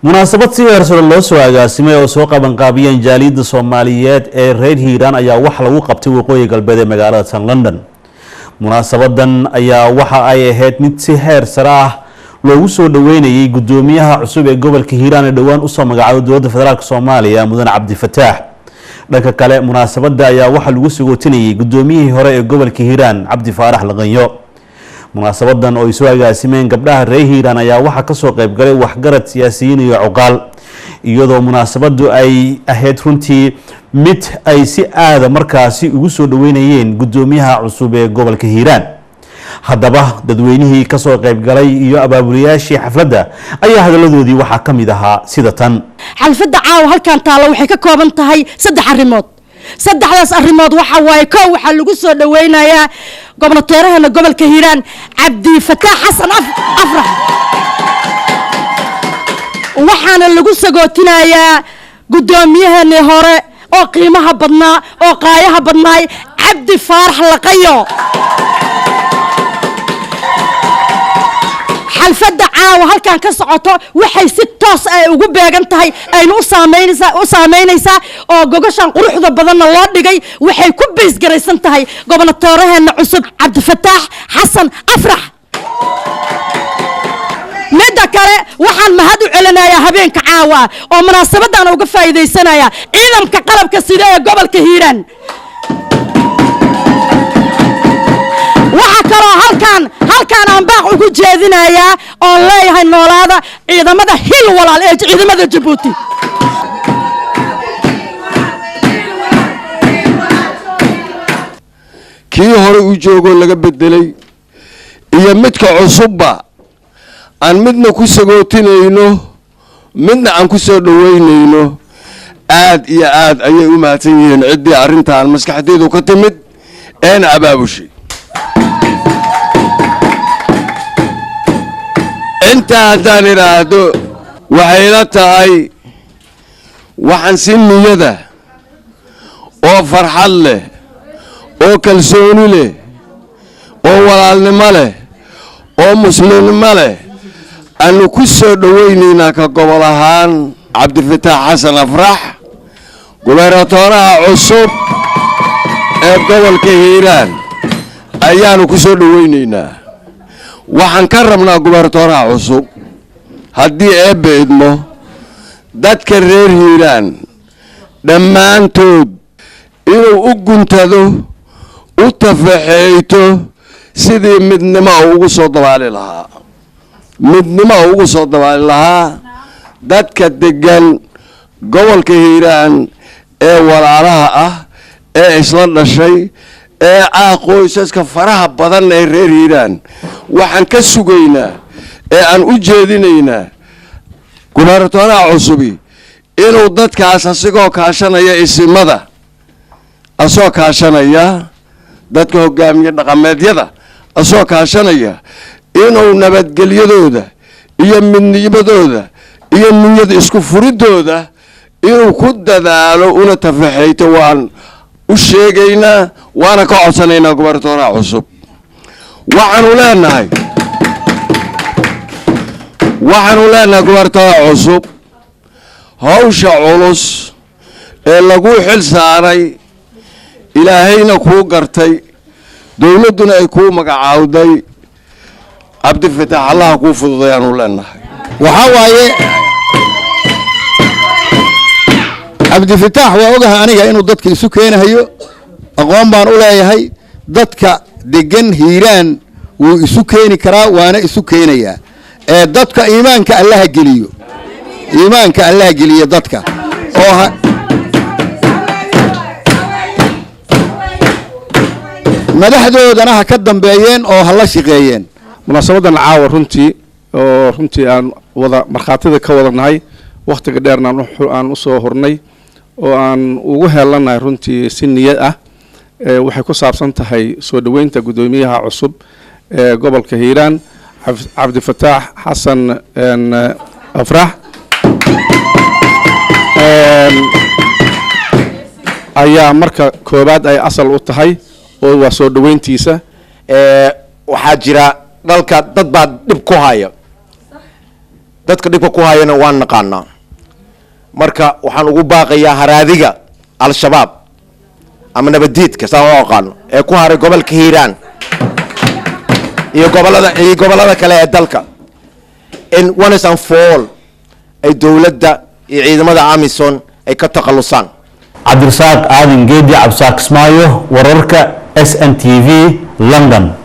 Munaasabad si heersare loo soo agaasimay oo soo qabanqaabiyeen jaaliyadda Soomaaliyeed ee reer Hiiraan ayaa wax lagu qabtay waqooyi galbeed ee magaalada tan London. Munaasabadan ayaa waxa ay ahayd mid si heer sare ah loogu soo dhaweynayay guddoomiyaha cusub ee gobolka Hiiraan ee dhowaan usoo magacaabay dowladda federaalk Soomaaliya, mudane Cabdifataax. Dhanka kale, munaasabada ayaa waxaa lagu sagootinayay guddoomiyihii hore ee gobolka Hiiraan, Cabdi Faarax Laqanyo. Munaasabadan oo ay soo agaasimeen gabdhaha reer Hiiraan ayaa waxaa kasoo qaybgalay waxgarad, siyaasiyiin iyo cuqaal, iyadoo munaasabadu ay ahayd runtii mid ay si aada markaasi ugu soo dhaweynayeen guddoomiyaha cusub ee gobolka Hiiraan. Haddaba, dadweynihii kasoo qaybgalay iyo abaabulayaashii xafladda ayaa hadaladoodii waxaa ka mid ahaa sida tan. Xalfadda caawa halkan taalla waxay ka kooban tahay saddex arrimood. Saddexdaas arrimood waxa waaye: kow, waxaa lagu soo dhaweynayaa gobnateerahana gobolka Hiiraan, Cabdifataax Xasan Afrax. Waxaana lagu sagootinayaa guddoomiyaheenii hore oo qiimaha badnaa oo qaayaha badnaay, Cabdi Faarax Laqayo. Xalfadda caawa halkan ka socoto waxay si toos ah ugu beegan tahay, ayna u saameynaysaa oo gogashan quruxda badanna loo dhigay waxay ku baysgaraysan tahay gobnatooraheena cusub, Cabdifataax Xasan Afrax. Midda kale, waxaan mahad u celinayaa habeenka caawa oo munaasabadan uga faa'iidaysanaya ciidanka qalabka sida ee gobolka Hiiraan. Waxaa kaloo halkaan aan baaq ugu jeedinayaa oon leeyahay: noolaada ciidamada Hil Walaal ee ciidamada Jabuuti. Kii hore u joogoo laga bedelay iyo midka cusubba aan midna ku sagootinayno, midna aan ku soo dhoweynayno. Aad iyo aad ayay u mahadsan yihiin ciddii arrintan maskaxdeedu ka timid eena abaabushay. Intaa haddaan idhaahdo, waxayla tahay waxaan si niyada oo farxad leh oo kalsooni leh oo walaalnimo leh oo muslimnimo leh aanu ku soo dhowaynaynaa ka gobol ahaan Cabdifataax Xasan Afrax, gubernatooraha cusub ee gobolka Hiiraan ayaanu ku soo dhowaynaynaa. Waxaan ka rabnaa gubernatooraha cusub, haddii Eebbe idmo, dadka reer Hiiraan dhammaantood inuu u guntado, u tafaxeeyto sidii midnimo uu ugu soo dabaali lahaa, midnimo uu ugu soo dabaali lahaa dadka deggan gobolka Hiiraan ee walaalaha ah ee isla dhashay ee ah qoysaska faraha badan ee reer Hiiraan. Waxaan ka sugaynaa ee aan u jeedinaynaa gubernatooraha cusubi inuu dadkaas, asigoo kaashanaya isimada, asoo kaashanaya dadka hogaamiye dhaqameedyada, asoo kaashanaya, inuu nabadgelyadooda iyo midnimadooda iyo niyad isku furidooda inuu ku dadaalo una tafaxayto waan u sheegaynaa, waana ka codsanaynaa gubernatooraha cusub. Waxaanu leenahay gubernatooraha cusub, hawsha culus ee lagu xil saaray, Ilaahayna kuu gartay, dowladduna ay kuu magacaawday, Cabdifataax, Allaha kuu fududay aanu leenahay. Waxaa waaye, Cabdifataax waa ogahay aniga inuu dadka isu keenahayo. Aqoon baan u leeyahay, dadka degan Hiiraan wuu isu keeni karaa, waana isu keenayaa. Ee dadka iimaanka Allaha geliyo, iimaanka Allaha geliyo dadka oo madaxdoodana ha ka dambeeyeen oo ha la shaqeeyeen. Munaasabadan caawa runtii oo runtii aan wada markhaatida ka wada nahay, wakhtiga dheerna aan usoo hurnay oo aan ugu heelanahay runtii si niyad ah, waxay ku saabsan tahay soo dhoweynta guddoomiyaha cusub ee gobolka Hiiraan, Cabdifataax Xasan Afrax, ayaa marka koowaad ay asal u tahay oo waa soo dhoweyntiisa. Waxaa jira dalka dad baa dhib ku haya. Dadka dhibka ku hayana waan naqaanaa. Marka waxaan ugu baaqayaa haraadiga Al-Shabaab ama nabadiidka saan u aqaano ee ku haray gobolka Hiiraan iyo gobolada kale ee dalka in once and for all ay dowladda iyo ciidamada AMISOM ay ka takhalusaan. Cabdirasaaq Aadan Geedi, Cabdisaaq Kismaayo, wararka SNTV, London.